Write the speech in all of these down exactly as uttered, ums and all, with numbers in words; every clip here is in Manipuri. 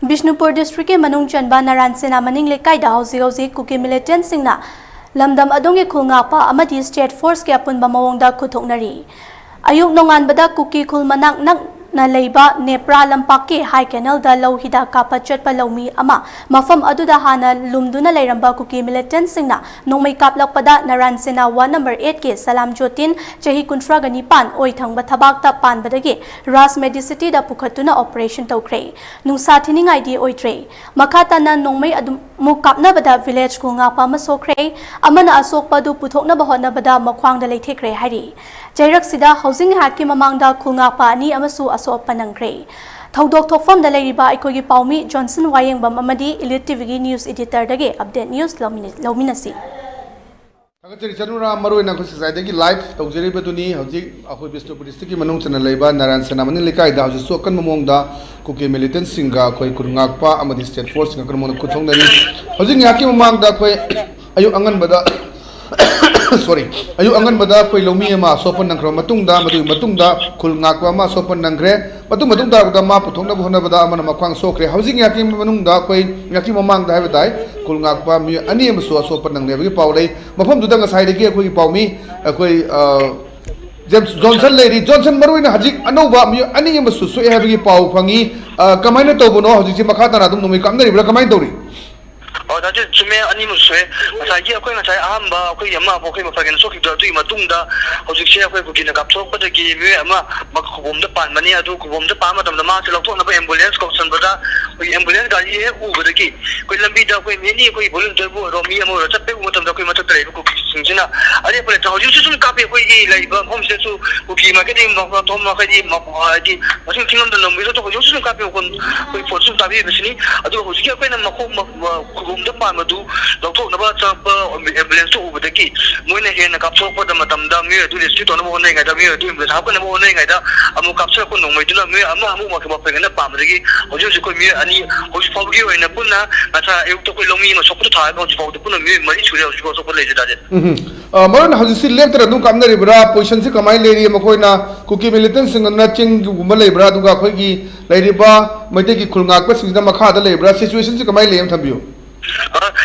ꯕꯤꯁꯅꯨꯄꯨꯔ ꯗꯤꯁꯇ꯭ꯔꯤꯛꯀꯤ ꯃꯅꯨꯡ ꯆꯟꯕ ꯅꯥꯔꯥꯟ ꯁꯦꯅꯥ ꯃꯅꯤꯡ ꯂꯩꯀꯥꯏꯗ ꯍꯧꯖꯤꯛ ꯍꯧꯖꯤꯛ ꯀꯨꯀꯤ ꯃꯤꯂꯤꯇꯦꯟꯠꯁꯤꯡꯅ ꯂꯝꯗꯝ ꯑꯗꯣꯝꯒꯤ ꯈꯨꯜ ꯉꯥꯛꯄ ꯑꯃꯗꯤ ꯁ꯭ꯇꯦꯠ ꯐꯣꯔꯁꯀꯤ ꯑꯄꯨꯟꯕ ꯃꯑꯣꯡꯗ ꯈꯨꯠꯊꯣꯛꯅꯔꯤ꯫ ꯑꯌꯨꯛ ꯅꯣꯡꯉꯥꯟꯕꯗ ꯀꯨꯀꯤ ꯈꯨꯜ ꯃꯅꯥꯛ ꯅꯛꯅ ꯂꯩꯕ ꯅꯦꯄ꯭ꯔꯥ ꯂꯝꯄꯥꯛꯀꯤ ꯍꯥꯏ ꯀꯦꯅꯦꯜꯗ ꯂꯧ ꯍꯤꯗꯥꯛ ꯀꯥꯞꯄ ꯆꯠꯄ ꯂꯧꯃꯤ ꯑꯃ ꯃꯐꯝ ꯑꯗꯨꯗ ꯍꯥꯟꯅ ꯂꯨꯝꯗꯨꯅ ꯂꯩꯔꯝꯕ ꯀꯨꯀꯤ ꯃꯤꯂꯤꯇꯦꯟꯠꯁꯤꯡꯅ ꯅꯣꯡꯃꯩ ꯀꯥꯞꯂꯛꯄꯗ ꯅꯥꯔꯥꯟ ꯁꯦꯅꯥ ꯋꯥꯔꯗ ꯅꯝꯕꯔ ꯑꯩꯠꯀꯤ ꯁꯂꯥꯝ ꯖꯣꯇꯤꯟ, ꯆꯍꯤ ꯀꯨꯟꯊ꯭ꯔꯥꯒ ꯅꯤꯄꯥꯟ, ꯑꯣꯏ ꯊꯪꯕ ꯊꯕꯥꯛꯇ ꯄꯥꯟꯕꯗꯒꯤ ꯔꯥꯖ ꯃꯦꯗꯤꯁꯤꯇꯤꯗ ꯄꯨꯈꯠꯇꯨꯅ ꯑꯣꯄꯔꯦꯁꯟ ꯇꯧꯈ꯭ꯔꯦ꯫ ꯅꯨꯡꯁꯥ ꯊꯤꯅꯤꯡꯉꯥꯏꯗꯤ ꯑꯣꯏꯗ꯭ꯔꯦ꯫ ꯃꯈꯥ ꯇꯥꯅ ꯅꯣꯡꯃꯩ ꯑꯗꯨꯝ ꯑꯃꯨꯛ ꯀꯥꯞꯅꯕꯗ ꯚꯤꯂꯦꯖ ꯈꯨꯜ ꯉꯥꯛꯄ ꯑꯃ ꯁꯣꯛꯈ꯭ꯔꯦ꯫ ꯑꯃꯅ ꯑꯁꯣꯛꯄ ꯑꯗꯨ ꯄꯨꯊꯣꯛꯅꯕ ꯍꯣꯠꯅꯕꯗ ꯃꯈ꯭ꯋꯥꯡꯗ ꯂꯩꯊꯦꯛꯈ꯭ꯔꯦ ꯍꯥꯏꯔꯤ꯫ ꯆꯩꯔꯛꯁꯤꯗ ꯍꯧꯖꯤꯛ ꯉꯥꯏꯍꯥꯛꯀꯤ ꯃꯃꯥꯡꯗ ꯈꯨꯜ ꯉꯥꯛꯄ ꯑꯅꯤ ꯑꯃꯁꯨ ꯑꯁꯣꯛ ꯑꯄꯟ ꯅꯪꯈ꯭ꯔꯦ꯫ ꯊꯧꯗꯣꯛ ꯊꯣꯛꯐꯝꯗ ꯂꯩꯔꯤꯕ ꯑꯩꯈꯣꯏꯒꯤ ꯄꯥꯎꯃꯤ ꯖꯣꯟꯁꯟ ꯋꯥꯌꯦꯡꯕꯝ ꯑꯃꯗꯤ ꯏꯂꯤꯠ ꯇꯤꯚꯤꯒꯤ ꯅ꯭ꯌꯨꯁ ꯏꯗꯤꯇꯔꯗꯒꯤ ꯑꯞꯗꯦꯠ ꯅ꯭ꯌꯨꯁ ꯂꯧꯃꯤꯟ-, ꯂꯧꯃꯤꯟꯅꯁꯤ꯫ ꯊꯥꯒꯠꯆꯔꯤ ꯆꯅꯨꯔꯥ, ꯃꯔꯨꯑꯣꯏꯅ ꯑꯩꯈꯣꯏ ꯉꯁꯥꯏꯗꯒꯤ ꯂꯥꯏꯚ ꯇꯧꯖꯔꯤꯕꯗꯨꯅꯤ꯫ ꯍꯧꯖꯤꯛ ꯑꯩꯈꯣꯏ ꯕꯤꯁꯅꯨꯄꯨꯔ ꯗꯤꯁꯇ꯭ꯔꯤꯛꯀꯤ ꯃꯅꯨꯡ ꯆꯟꯅ ꯂꯩꯕ ꯅꯥꯔꯥꯌꯟ ꯁꯦꯅꯥꯃꯅꯤ ꯂꯩꯀꯥꯏꯗ ꯍꯧꯖꯤꯛꯁꯨ ꯑꯀꯟꯕ ꯃꯑꯣꯡꯗ ꯀꯨꯀꯤ ꯃꯤꯂꯤꯇꯦꯟꯠꯁꯤꯡꯒ ꯑꯩꯈꯣꯏ ꯈꯨꯟ ꯉꯥꯛꯄ ꯑꯃꯗꯤ ꯁ꯭ꯇꯦꯠ ꯐꯣꯔꯁꯁꯤꯡꯒ ꯑꯀꯟꯕ ꯃꯑꯣꯡꯗ ꯈꯨꯠꯊꯣꯛꯅꯔꯤ꯫ ꯍꯧꯖꯤꯛ ꯉꯥꯏꯍꯥꯛꯀꯤ ꯃꯃꯥꯡꯗ ꯑꯩꯈꯣꯏ ꯑꯌꯨꯛ ꯑꯉꯟꯕꯗ, ꯁꯣꯔꯤ, ꯑꯌꯨꯛ ꯑꯉꯟꯕꯗ ꯑꯩꯈꯣꯏ ꯂꯧꯃꯤ ꯑꯃ ꯑꯁꯣꯛꯄ ꯅꯪꯈ꯭ꯔꯕ ꯃꯇꯨꯡꯗ, ꯃꯗꯨꯒꯤ ꯃꯇꯨꯡꯗ ꯈꯨꯜ ꯉꯥꯛꯄ ꯑꯃ ꯑꯁꯣꯛꯄ ꯅꯪꯈ꯭ꯔꯦ꯫ ꯃꯇꯨꯡ ꯃꯇꯨꯡ ꯇꯥꯔꯛꯄꯗ ꯃꯥ ꯄꯨꯊꯣꯛꯅꯕ ꯍꯣꯠꯅꯕꯗ ꯑꯃꯅ ꯃꯈ꯭ꯋꯥꯡ ꯁꯣꯛꯈ꯭ꯔꯦ꯫ ꯍꯧꯖꯤꯛ ꯉꯥꯏꯍꯥꯛꯀꯤ ꯃꯅꯨꯡꯗ ꯑꯩꯈꯣꯏ, ꯉꯥꯏꯍꯥꯛꯀꯤ ꯃꯃꯥꯡꯗ ꯍꯥꯏꯕ ꯇꯥꯏ, ꯈꯨꯜ ꯉꯥꯛꯄ ꯃꯤꯑꯣꯏ ꯑꯅꯤ ꯑꯃꯁꯨ ꯑꯁꯣꯛꯄ ꯅꯪꯂꯦ ꯍꯥꯏꯕꯒꯤ ꯄꯥꯎ ꯂꯩ꯫ ꯃꯐꯝꯗꯨꯗ ꯉꯁꯥꯏꯗꯒꯤ ꯑꯩꯈꯣꯏꯒꯤ ꯄꯥꯎꯃꯤ, ꯑꯩꯈꯣꯏ, ꯑ, ꯖꯦꯝꯁ ꯖꯣꯟꯁꯟ ꯂꯩꯔꯤ꯫ ꯖꯣꯟꯁꯟ, ꯃꯔꯨꯑꯣꯏꯅ ꯍꯧꯖꯤꯛ ꯑꯅꯧꯕ ꯃꯤꯑꯣꯏ ꯑꯅꯤ ꯑꯃꯁꯨ ꯁꯣꯛꯑꯦ ꯍꯥꯏꯕꯒꯤ ꯄꯥꯎ ꯐꯪꯉꯤ꯫ ꯑ, ꯀꯃꯥꯏꯅ ꯇꯧꯕꯅꯣ ꯍꯧꯖꯤꯛꯁꯦ? ꯃꯈꯥ ꯇꯥꯅ ꯑꯗꯨꯝ ꯅꯣꯡꯃꯩ ꯀꯥꯞꯅꯔꯤꯕ꯭ꯔꯥ? ꯀꯃꯥꯏꯅ ꯇꯧꯔꯤ? ꯑꯣ, ꯗꯥ ꯖꯣꯟꯁꯟ, ꯆꯨꯝꯃꯦ, ꯑꯅꯤꯃꯛ ꯁꯣꯛꯑꯦ꯫ ꯉꯁꯥꯏꯒꯤ ꯑꯩꯈꯣꯏ ꯉꯁꯥꯏ ꯑꯍꯥꯟꯕ ꯑꯩꯈꯣꯏꯒꯤ ꯑꯃ ꯑꯩꯈꯣꯏ ꯃꯐꯥꯏꯒꯟꯅ ꯁꯣꯛꯈꯤꯕꯗꯣ, ꯑꯗꯨꯒꯤ ꯃꯇꯨꯡꯗ ꯍꯧꯖꯤꯛꯁꯦ ꯑꯩꯈꯣꯏ ꯀꯨꯀꯤꯅ ꯀꯥꯞꯊꯣꯔꯛꯄꯗꯒꯤ ꯃꯤꯑꯣꯏ ꯑꯃ ꯃ-, ꯈꯨꯕꯣꯝꯗ ꯄꯥꯟꯕꯅꯤ꯫ ꯑꯗꯨ ꯈꯨꯕꯣꯝꯗ ꯄꯥꯟꯕ ꯃꯇꯝꯗ ꯃꯥꯁꯦ ꯂꯧꯊꯣꯛꯅꯕ ꯑꯦꯝꯕꯨꯂꯦꯟꯁ ꯀꯧꯁꯟꯕꯗ, ꯑꯩꯈꯣꯏꯒꯤ ꯑꯦꯝꯕꯨꯂꯦꯟꯁ ꯒꯥꯔꯤ ꯍꯦꯛ ꯎꯕꯗꯒꯤ ꯑꯩꯈꯣꯏ ꯂꯝꯕꯤꯗ ꯑꯩꯈꯣꯏ ꯑꯦꯅꯤ ꯑꯩꯈꯣꯏ ꯚꯣꯂꯨꯟꯇꯤꯌꯔꯕꯨ ꯑꯣꯏꯔꯣ, ꯃꯤ ꯑꯃ ꯑꯣꯏꯔꯣ, ꯆꯠꯄ ꯎꯕ ꯃꯇꯝꯗ ꯑꯩꯈꯣꯏ ꯃꯊꯛꯇ ꯂꯩꯕ ꯀꯨꯀꯤꯁꯤꯡꯁꯤꯅ ꯑꯔꯦꯞꯄ ꯂꯩꯇꯅ ꯍꯧꯖꯤꯛꯁꯨ ꯁꯨꯝ ꯀꯥꯞꯄꯤ꯫ ꯑꯩꯈꯣꯏꯒꯤ ꯂꯩꯔꯤꯕ ꯃꯐꯝꯁꯤꯗꯁꯨ ꯀꯨꯀꯤ ꯃꯥꯏꯀꯩꯗꯒꯤ ꯃ-, ꯃ-, ꯍꯥꯏꯗꯤ ꯃꯁꯤꯡ ꯊꯤꯉꯝꯗꯅ ꯂꯧꯃꯤꯁꯨ ꯍꯧꯖꯤꯛꯁꯨ ꯁꯨꯝ ꯀꯥꯞꯄꯤ꯫ ꯑꯩꯈꯣꯏ, ꯑꯩꯈꯣꯏ ꯐꯣꯟ ꯁꯨꯝ ꯇꯥꯕꯤꯔꯤꯕꯁꯤꯅꯤ꯫ ꯑꯗꯨꯒ ꯍꯧꯖꯤꯛꯀꯤ ꯑꯩꯈꯣꯏꯅ ꯃꯈꯣꯡ ꯃ-, ꯃ-, ꯈꯨꯕꯣꯝꯗ ꯄꯥꯟꯕꯗꯨ ꯂꯧꯊꯣꯛꯅꯕ ꯆꯪꯉꯛꯄ ꯑꯦꯝꯕꯨꯂꯦꯟꯁꯇꯨ ꯎꯕꯗꯒꯤ ꯃꯣꯏꯅ ꯍꯦꯟꯅ ꯀꯥꯞꯊꯣꯔꯛꯄꯗ ꯃꯇꯝꯗ ꯃꯤꯑꯣꯏ ꯑꯗꯨ ꯔꯦꯁꯀ꯭ꯌꯨ ꯇꯧꯅꯕ ꯍꯣꯠꯅꯔꯤꯉꯩꯗ, ꯃꯤꯑꯣꯏ ꯑꯗꯨ ꯑꯦꯝꯕꯨꯂꯦꯟꯁ ꯍꯥꯞꯀꯠꯅꯕ ꯍꯣꯠꯅꯔꯤꯉꯩꯗ ꯑꯃꯨꯛ ꯀꯥꯞꯁꯤꯜꯂꯛꯄ ꯅꯣꯡꯃꯩꯗꯨꯅ ꯃꯤꯑꯣꯏ ꯑꯃ ꯑꯃꯨꯛ ꯃꯈꯣꯏ ꯃꯈꯣꯏ ꯄꯥꯟꯕꯗꯒꯤ ꯍꯧꯖꯤꯛ ꯍꯧꯖꯤꯛ ꯑꯩꯈꯣꯏ ꯃꯤꯑꯣꯏ ꯑꯅꯤ, ꯍꯧꯖꯤꯛ ꯐꯥꯎꯕꯒꯤ ꯑꯣꯏꯅ ꯄꯨꯟꯅ ꯉꯁꯥꯏ ꯑꯌꯨꯛꯇ ꯑꯩꯈꯣꯏ ꯂꯧꯃꯤ ꯑꯃ ꯁꯣꯛꯄꯗꯨ ꯊꯥꯔꯒ ꯍꯧꯖꯤꯛ ꯐꯥꯎꯗ ꯄꯨꯟꯅ ꯃꯤꯑꯣꯏ ꯃꯔꯤ ꯁꯨꯔꯦ ꯍꯧꯖꯤꯛ ꯐꯥꯎ ꯁꯣꯛꯄ ꯂꯩꯔꯤꯁꯦ, ꯗꯥ ꯖꯦꯟ꯫ ꯎꯝ꯫ ꯑ, ꯃꯔꯨꯞ, ꯍꯧꯖꯤꯛꯁꯤ ꯂꯦꯞꯇꯅ ꯑꯗꯨꯝ ꯀꯥꯞꯅꯔꯤꯕ꯭ꯔꯥ? ꯄꯣꯖꯤꯁꯟꯁꯤ ꯀꯃꯥꯏꯅ ꯂꯩꯔꯤ? ꯃꯈꯣꯏꯅ, ꯀꯨꯀꯤ ꯃꯤꯂꯤꯇꯦꯟꯁꯤꯡ ꯑꯗꯨꯅ ꯆꯤꯡꯒꯨꯝꯕ ꯂꯩꯕ꯭ꯔꯥ? ꯑꯗꯨꯒ ꯑꯩꯈꯣꯏꯒꯤ ꯂꯩꯔꯤꯕ ꯃꯩꯇꯩꯒꯤ ꯈꯨꯜ ꯉꯥꯛꯄꯁꯤꯡꯁꯤꯅ ꯃꯈꯥꯗ ꯂꯩꯕ꯭ꯔꯥ? ꯁꯤꯆꯨꯋꯦꯁꯟꯁꯤ ꯀꯃꯥꯏꯅ ꯂꯩ ꯑꯃ ꯊꯝꯕꯤꯌꯨ꯫ ꯑ,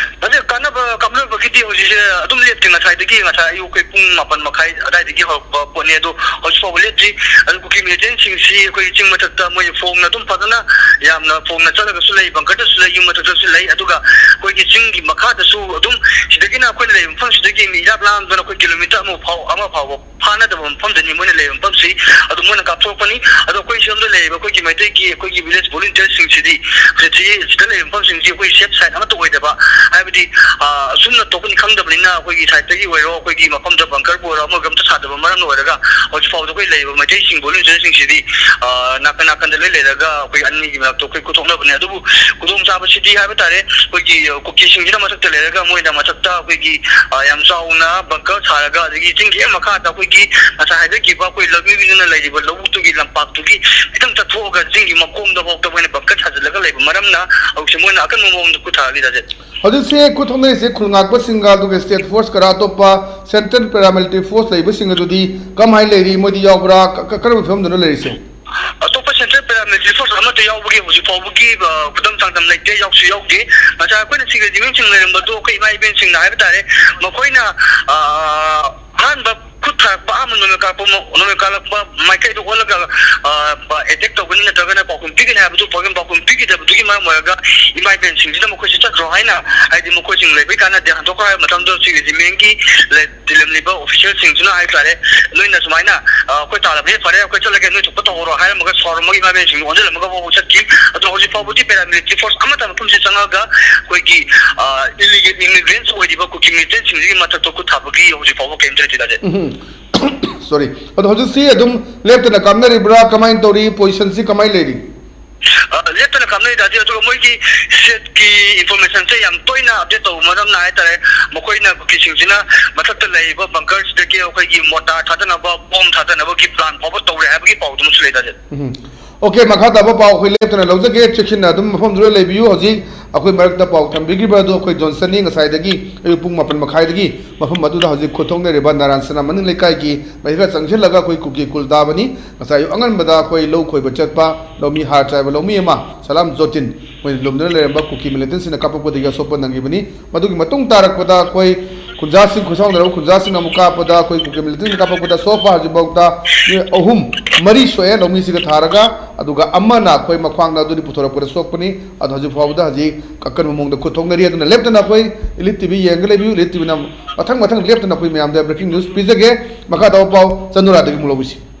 ꯑꯗꯨ ꯀꯥꯟꯅꯕ ꯀꯥꯞꯅꯕꯒꯤꯗꯤ ꯍꯧꯖꯤꯛꯁꯦ ꯑꯗꯨꯝ ꯂꯦꯞꯇꯦ꯫ ꯉꯁꯥꯏꯗꯒꯤ, ꯉꯁꯥꯏ ꯑꯌꯨꯛ ꯑꯩꯈꯣꯏ ꯄꯨꯡ ꯃꯥꯄꯟ ꯃꯈꯥꯏ ꯑꯗꯥꯏꯗꯒꯤ ꯍꯧꯔꯛꯄ ꯄꯣꯠꯅꯤ, ꯑꯗꯣ ꯍꯧꯖꯤꯛ ꯐꯥꯎꯕ ꯂꯦꯞꯇ꯭ꯔꯤ꯫ ꯑꯗꯨ ꯀꯨꯀꯤ ꯃꯤꯂꯤꯇꯦꯟꯁꯤꯡꯁꯤ ꯑꯩꯈꯣꯏ ꯆꯤꯡ ꯃꯊꯛꯇ ꯃꯣꯏ ꯐꯣꯡꯅ ꯑꯗꯨꯝ ꯐꯖꯅ, ꯌꯥꯝꯅ ꯐꯣꯡꯅ ꯆꯠꯂꯒꯁꯨ ꯂꯩ, ꯕꯪꯀꯔꯗꯁꯨ ꯂꯩ, ꯌꯨꯝ ꯃꯊꯛꯇꯁꯨ ꯂꯩ, ꯑꯗꯨꯒ ꯑꯩꯈꯣꯏꯒꯤ ꯆꯤꯡꯒꯤ ꯃꯈꯥꯗꯁꯨ ꯑꯗꯨꯝ, ꯁꯤꯗꯒꯤꯅ ꯑꯩꯈꯣꯏꯅ ꯂꯩꯕ ꯃꯐꯝꯁꯤꯗꯒꯤ ꯃꯤ ꯏꯔꯥꯞ ꯂꯥꯞꯅ ꯑꯩꯈꯣꯏ ꯀꯤꯂꯣꯃꯤꯇꯔ ꯑꯃ ꯐꯥꯎ, ꯑꯃ ꯐꯥꯎꯕ ꯐꯥꯅꯗꯕ ꯃꯐꯝꯗꯅꯤ ꯃꯣꯏꯅ ꯂꯩꯕ ꯃꯐꯝꯁꯤ꯫ ꯑꯗꯨ ꯃꯣꯏꯅ ꯀꯥꯞꯊꯣꯔꯛꯄꯅꯤ꯫ ꯑꯗꯣ ꯑꯩꯈꯣꯏ ꯁꯣꯝꯗ ꯂꯩꯔꯤꯕ ꯑꯩꯈꯣꯏꯒꯤ ꯃꯩꯇꯩꯒꯤ, ꯑꯩꯈꯣꯏꯒꯤ ꯚꯤꯂꯦꯖ ꯚꯣꯂꯨꯟꯇꯤꯌꯔꯁꯤꯡꯁꯤꯗꯤ ꯍꯧꯖꯤꯛꯁꯤ ꯁꯤꯗ ꯂꯩꯔꯤꯕ ꯃꯐꯝꯁꯤꯡꯁꯤ ꯑꯩꯈꯣꯏ ꯁꯦꯐ ꯁꯥꯏꯠ ꯑꯃꯠꯇ ꯑꯣꯏꯗꯕ, ꯍꯥꯏꯕꯗꯤ, ꯑ, ꯑꯁꯨꯝꯅ ꯇꯧꯒꯅꯤ ꯈꯪꯗꯕꯅꯤꯅ, ꯑꯩꯈꯣꯏꯒꯤ ꯁꯥꯏꯠꯇꯒꯤ ꯑꯣꯏꯔꯣ, ꯑꯩꯈꯣꯏꯒꯤ ꯃꯐꯝꯗ ꯕꯪꯀꯔꯕꯨ ꯑꯣꯏꯔꯣ, ꯑꯃꯒ ꯑꯝꯇ ꯁꯥꯗꯕ ꯃꯔꯝꯅ ꯑꯣꯏꯔꯒ ꯍꯧꯖꯤꯛ ꯐꯥꯎꯗ ꯑꯩꯈꯣꯏ ꯂꯩꯔꯤꯕ ꯃꯩꯇꯩꯁꯤꯡ, ꯚꯣꯂꯨꯟꯇꯤꯌꯔꯁꯤꯡꯁꯤꯗꯤ, ꯑ, ꯅꯥꯀꯟ ꯅꯥꯀꯟꯗ ꯂꯣꯏ ꯂꯩꯔꯒ ꯑꯩꯈꯣꯏ ꯑꯅꯤꯒꯤ ꯃꯔꯛꯇ ꯑꯩꯈꯣꯏ ꯈꯨꯗꯣꯡꯆꯥꯕꯁꯤꯗꯤ ꯍꯥꯏꯕ ꯇꯥꯔꯦ, ꯑꯩꯈꯣꯏꯒꯤ, ꯑ, ꯀꯨꯀꯤꯁꯤꯡꯁꯤꯅ ꯃꯊꯛꯇ ꯂꯩꯔꯒ ꯃꯣꯏꯅ ꯃꯊꯛꯇ ꯑꯩꯈꯣꯏꯒꯤ, ꯑ, ꯌꯥꯝ ꯆꯥꯎꯅ ꯕꯪꯀꯔ ꯁꯥꯔꯒ, ꯑꯗꯒꯤ ꯆꯤꯡꯒꯤ ꯍꯦꯛ ꯃꯈꯥꯗ ꯑꯩꯈꯣꯏꯒꯤ ꯉꯁꯥꯏ ꯍꯥꯏꯖꯈꯤꯕ ꯑꯩꯈꯣꯏ ꯂꯧꯃꯤꯗꯨꯅ ꯂꯩꯔꯤꯕ ꯂꯧꯕꯨꯛꯇꯨꯒꯤ ꯂꯝꯄꯥꯛꯇꯨꯒꯤ ꯈꯤꯇꯪ ꯆꯠꯊꯣꯛꯑꯒ ꯆꯤꯡꯒꯤ ꯃꯈꯣꯡꯗ ꯐꯥꯎꯗ ꯃꯣꯏꯅ ꯕꯪꯀꯔ ꯁꯥꯖꯤꯜꯂꯒ ꯂꯩꯕ ꯃꯔꯝꯅ ꯍꯧꯖꯤꯛꯁꯦ ꯃꯣꯏꯅ ꯑꯀꯟꯕ ꯃꯑꯣꯡꯗ ꯈꯨꯠ ꯊꯥꯔꯛꯂꯤ, ꯇꯥꯖꯦ꯫ ꯍꯧꯖꯤꯛꯁꯦ ꯈꯨꯠ ꯊꯣꯛꯅꯔꯤꯁꯦ ꯈꯨꯜ ꯉꯥꯛꯄꯁꯤꯡꯒ ꯑꯗꯨꯒ ꯁ꯭ꯇꯦꯠ ꯐꯣꯔꯁꯀꯔꯥ ꯑꯇꯣꯞꯄ ꯁꯦꯟꯇ꯭ꯔꯦꯜ ꯄꯦꯔꯥꯃꯤꯂꯤꯇꯔꯤ ꯐꯣꯔꯁ ꯂꯩꯕꯁꯤꯡ ꯑꯗꯨꯗꯤ ꯀꯃꯥꯏꯅ ꯂꯩꯔꯤ? ꯃꯣꯏꯗꯤ ꯌꯥꯎꯕ꯭ꯔꯥ? ꯀ-, ꯀ-, ꯀꯔꯝꯕ ꯐꯤꯕꯝꯗꯅꯣ ꯂꯩꯔꯤꯁꯦ? ꯑꯇꯣꯞꯄ ꯁꯦꯟꯇ꯭ꯔꯦꯜ ꯄꯦꯔꯥꯃꯤꯂꯤꯇꯔꯤ ꯐꯣꯔꯁ ꯑꯃꯠꯇ ꯌꯥꯎꯕꯒꯤ ꯍꯧꯖꯤꯛ ꯐꯥꯎꯕꯒꯤ, ꯑ, ꯈꯨꯗꯝ ꯆꯥꯡꯗꯝ ꯂꯩꯇꯦ, ꯌꯥꯎꯁꯨ ꯌꯥꯎꯗꯦ꯫ ꯉꯁꯥꯏ ꯑꯩꯈꯣꯏꯅ ꯁꯤꯒꯤ ꯔꯦꯖꯤꯃꯦꯟꯁꯤꯡ ꯂꯩꯔꯝꯕꯗꯣ ꯑꯩꯈꯣꯏ ꯏꯃꯥ ꯏꯕꯦꯟꯁꯤꯡꯅ ꯍꯥꯏꯕ ꯇꯥꯔꯦ, ꯃꯈꯣꯏꯅ, ꯑ, ꯑꯍꯥꯟꯕ ꯈꯨꯠ ꯊꯥꯔꯛꯄ, ꯑꯍꯥꯟꯕ ꯅꯣꯡꯃꯩ ꯀꯥꯞꯄ ꯃ-, ꯅꯣꯡꯃꯩ ꯀꯥꯞꯂꯛꯄ ꯃꯥꯏꯀꯩꯗ ꯑꯣꯜꯂꯒ, ꯑ, ꯑꯦꯇꯦꯛ ꯇꯧꯒꯅꯤ ꯅꯠꯇ꯭ꯔꯒꯅ ꯄꯥꯎꯈꯨꯝ ꯄꯤꯒꯅꯤ ꯍꯥꯏꯕꯗꯨ ꯄꯥꯎꯈꯨꯝ, ꯄꯥꯎꯈꯨꯝ ꯄꯤꯈꯤꯗꯕꯗꯨꯒꯤ ꯃꯔꯝ ꯑꯣꯏꯔꯒ ꯏꯃꯥ ꯏꯕꯦꯟꯁꯤꯡꯁꯤꯅ ꯃꯈꯣꯏꯁꯤ ꯆꯠꯈ꯭ꯔꯣ ꯍꯥꯏꯅ, ꯍꯥꯏꯗꯤ ꯃꯈꯣꯏꯁꯤꯡ ꯂꯩꯕꯩ ꯀꯥꯟꯅꯗꯦ, ꯍꯟꯗꯣꯛꯈ꯭ꯔꯣ ꯍꯥꯏꯕ ꯃꯇꯝꯗ ꯁꯤ ꯔꯦꯖꯤꯃꯦꯟꯒꯤ ꯂꯩ-, ꯂꯩꯔꯝꯂꯤꯕ ꯑꯣꯐꯤꯁꯤꯌꯦꯜꯁꯤꯡꯁꯤꯅ ꯍꯥꯏꯕ ꯇꯥꯔꯦ, ꯅꯣꯏꯅ ꯁꯨꯃꯥꯏꯅ, ꯑ, ꯑꯩꯈꯣꯏ ꯇꯥꯜꯂꯕꯅꯤ, ꯐꯔꯦ, ꯑꯩꯈꯣꯏ ꯆꯠꯂꯒꯦ, ꯅꯣꯏ ꯊꯣꯛꯄ ꯇꯧꯍꯧꯔꯣ ꯍꯥꯏꯔꯝꯃꯒ, ꯁꯥꯎꯔꯝꯃꯒ ꯏꯃꯥ ꯏꯕꯦꯟꯁꯤꯡ ꯑꯣꯟꯁꯤꯜꯂꯝꯃꯒ ꯐꯥꯎꯕ ꯆꯠꯈꯤ꯫ ꯑꯗꯣ ꯍꯧꯖꯤꯛ ꯐꯥꯎꯕꯗꯤ ꯄꯦꯔꯥꯃꯤꯂꯤꯇꯔꯤ ꯐꯣꯔꯁ ꯑꯃꯠꯇ ꯃꯐꯝꯁꯤ ꯆꯪꯉꯒ ꯑꯩꯈꯣꯏꯒꯤ, ꯑ, ꯏꯂꯤꯒꯦꯜ ꯏꯃꯤꯒ꯭ꯔꯦꯟꯠꯁ ꯑꯣꯏꯔꯤꯕ ꯀꯨꯀꯤ ꯃꯤꯂꯤꯇꯦꯟꯁꯤꯡꯁꯤꯒꯤ ꯃꯊꯛꯇ ꯈꯨꯠ ꯊꯥꯕꯒꯤ ꯍꯧꯖꯤꯛ ꯐꯥꯎꯕ ꯀꯔꯤꯝꯇ ꯂꯩꯇꯦ, ꯇꯥꯖꯦ꯫ ꯎꯝ꯫ ꯁꯣꯔꯤ꯫ ꯑꯗꯣ ꯍꯧꯖꯤꯛꯁꯤ ꯑꯗꯨꯝ ꯂꯦꯞꯇꯅ ꯀꯥꯞꯅꯔꯤꯕ꯭ꯔꯥ? ꯀꯃꯥꯏꯅ ꯇꯧꯔꯤ? ꯄꯣꯖꯤꯁꯟꯁꯤ ꯀꯃꯥꯏꯅ ꯂꯩꯔꯤ? ꯑ, ꯂꯦꯞꯇꯅ ꯀꯥꯞꯅꯔꯤ, ꯇꯥꯖꯦ꯫ ꯑꯗꯨꯒ ꯃꯣꯏꯒꯤ ꯁꯦꯠꯀꯤ ꯏꯟꯐꯣꯔꯃꯦꯁꯟꯁꯦ ꯌꯥꯝ ꯇꯣꯏꯅ ꯑꯞꯗꯦꯠ ꯇꯧꯕ ꯃꯔꯝꯅ ꯍꯥꯏꯇꯥꯔꯦ, ꯃꯈꯣꯏꯅ ꯀꯨꯀꯤꯁꯤꯡꯁꯤꯅ ꯃꯊꯛꯇ ꯂꯩꯔꯤꯕ ꯕꯪꯀꯔꯁꯤꯗꯒꯤ ꯑꯩꯈꯣꯏꯒꯤ ꯃꯣꯔꯇꯥꯔ ꯊꯥꯗꯅꯕ, ꯕꯣꯝ ꯊꯥꯗꯅꯕꯒꯤ ꯄ꯭ꯂꯥꯟ ꯐꯥꯎꯕ ꯇꯧꯔꯦ ꯍꯥꯏꯕꯒꯤ ꯄꯥꯎꯗꯨꯃꯁꯨ ꯂꯩ, ꯇꯥꯖꯦ꯫ ꯎꯝ꯫ ꯑꯣꯀꯦ, ꯃꯈꯥ ꯇꯥꯕ ꯄꯥꯎ ꯑꯩꯈꯣꯏ ꯂꯦꯞꯇꯅ ꯂꯧꯖꯒꯦ꯫ ꯆꯦꯛꯁꯤꯟꯅ ꯑꯗꯨꯝ ꯃꯐꯝꯗꯨꯗ ꯂꯩꯕꯤꯌꯨ꯫ ꯍꯧꯖꯤꯛ ꯑꯩꯈꯣꯏ ꯃꯔꯛꯇ ꯄꯥꯎ ꯊꯝꯕꯤꯈꯤꯕ ꯑꯗꯨ ꯑꯩꯈꯣꯏ ꯖꯣꯟꯁꯟꯅꯤ꯫ ꯉꯁꯥꯏꯗꯒꯤ ꯑꯌꯨꯛ ꯄꯨꯡ ꯃꯥꯄꯟ ꯃꯈꯥꯏꯗꯒꯤ ꯃꯐꯝ ꯑꯗꯨꯗ ꯍꯧꯖꯤꯛ ꯈꯨꯠ ꯊꯣꯛꯅꯔꯤꯕ ꯅꯥꯔꯥꯟ ꯁꯅꯥ ꯃꯅꯤꯡ ꯂꯩꯀꯥꯏꯒꯤ ꯃꯍꯤꯛ ꯈꯔ ꯆꯪꯁꯤꯜꯂꯒ ꯑꯩꯈꯣꯏ ꯀꯨꯀꯤ ꯈꯨꯜ ꯇꯥꯕꯅꯤ꯫ ꯉꯁꯥꯏ ꯑꯌꯨꯛ ꯑꯉꯟꯕꯗ ꯑꯩꯈꯣꯏ ꯂꯧ ꯈꯣꯏꯕ ꯆꯠꯄ ꯂꯧꯃꯤ, ꯍꯥꯔ ꯆꯥꯏꯕ ꯂꯧꯃꯤ ꯑꯃ ꯁꯂꯥꯝ ꯖꯣꯇꯤꯟ ꯃꯣꯏ ꯂꯨꯝꯗꯨꯅ ꯂꯩꯔꯝꯕ ꯀꯨꯀꯤ ꯃꯤꯂꯤꯇꯦꯟꯁꯤꯡꯅ ꯀꯥꯞꯄꯛꯄꯗꯒꯤ ꯑꯁꯣꯛꯄ ꯅꯪꯈꯤꯕꯅꯤ꯫ ꯃꯗꯨꯒꯤ ꯃꯇꯨꯡ ꯇꯥꯔꯛꯄꯗ ꯑꯩꯈꯣꯏ ꯈꯨꯟꯖꯥꯁꯤꯡ, ꯈꯨꯠꯁꯥꯎꯅꯔꯕ ꯈꯨꯟꯖꯥꯁꯤꯡꯅ ꯑꯃꯨꯛ ꯀꯥꯞꯄꯗ ꯑꯩꯈꯣꯏ ꯀꯨꯀꯤ ꯃꯤꯂꯤꯇꯦꯟꯁꯤꯡꯅ ꯀꯥꯞꯄꯛꯄꯗ so far ꯍꯧꯖꯤꯛꯐꯥꯎꯗ ꯃꯤꯑꯣꯏ ꯑꯍꯨꯝ, ꯃꯔꯤ ꯁꯣꯛꯑꯦ ꯂꯧꯃꯤꯁꯤꯒ ꯊꯥꯔꯒ, ꯑꯗꯨꯒ ꯑꯃꯅ ꯑꯩꯈꯣꯏ ꯃꯈ꯭ꯋꯥꯡꯗ ꯑꯗꯨꯗꯤ ꯄꯨꯊꯣꯔꯛꯄꯗ ꯁꯣꯛꯄꯅꯤ꯫ ꯑꯗꯣ ꯍꯧꯖꯤꯛ ꯐꯥꯎꯕꯗ ꯍꯧꯖꯤꯛ ꯑꯀꯟꯕ ꯃꯑꯣꯡꯗ ꯈꯨꯠ ꯊꯣꯛꯅꯔꯤ꯫ ꯑꯗꯨꯅ ꯂꯦꯞꯇꯅ ꯑꯩꯈꯣꯏ ꯏꯂꯤꯠ ꯇꯤ ꯚꯤ ꯌꯦꯡꯉꯒ ꯂꯩꯕꯤꯌꯨ꯫ ꯏꯂꯤꯠ ꯇꯤ ꯚꯤꯅ ꯃꯊꯪ ꯃꯊꯪ ꯂꯦꯞꯇꯅ ꯑꯩꯈꯣꯏ ꯃꯌꯥꯝꯗ breaking news ꯄꯤꯖꯒꯦ꯫ ꯃꯈꯥ ꯇꯥꯕ ꯄꯥꯎ ꯆꯅꯨꯔꯥꯗꯒꯤ ꯑꯃꯨꯛ ꯂꯧꯕꯤꯁꯤ꯫